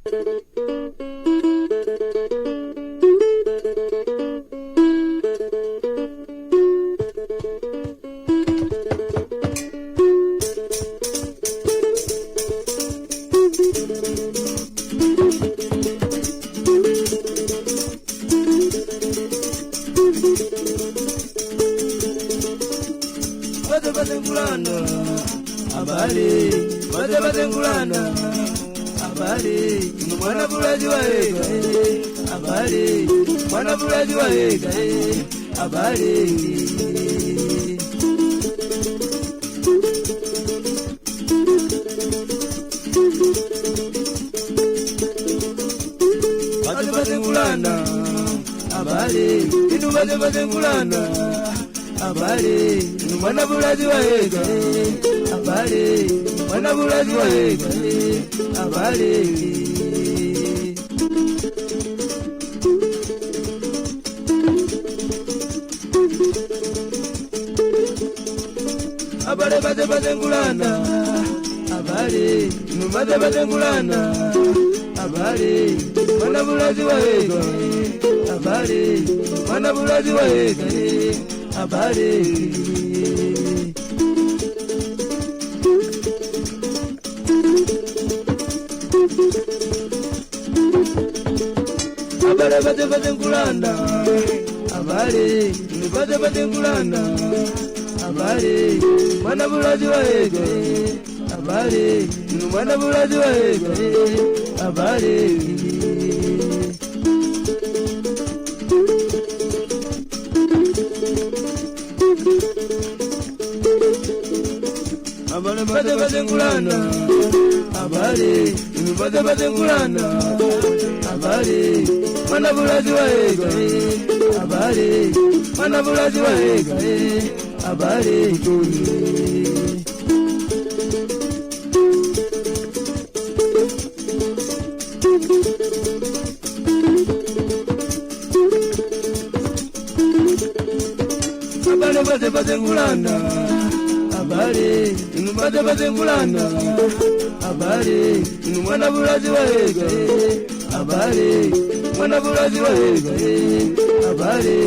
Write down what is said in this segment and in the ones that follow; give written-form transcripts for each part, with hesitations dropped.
Baze abale baze bazengulana abale mwana bulaji waega abale mwana bulaji waega abale. Baze bazengulana abale inu baze bazengulana abale mwana bulaji waega abale mwana bulaji waega abale. Abale baze bazengulana abale baze bazengulana abale mwana bulaji waega abale mwana bulaji waega abale. Abale baze bazengulana abale baze bazengulana abale mwana bulaji waega abale mwana bulaji waega abale. Abale baze bazengulana abale baze bazengulana abale mwana bulaji waega abale mwana bulaji waega abale. Abale baze bazengulana abale baze bazengulana abale mwana bulaji waega abale mwana bulaji waega abale.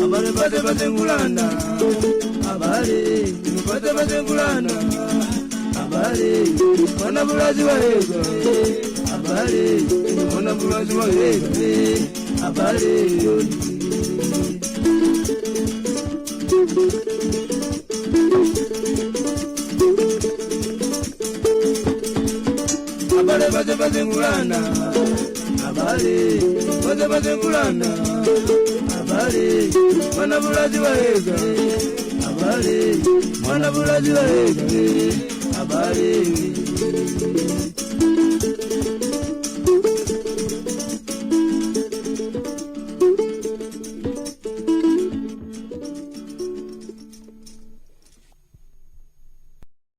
Abale bate bate ngulanda, abale inu bate bate ngulanda, abale mwana bulazi wahega, abale inu mwana bulazi wahega, abale yoni. Abale bate bate ngulanda, abale bate bate ngulanda, abale mwana bulazi wahega, abale mwana bulazi wahega, abale.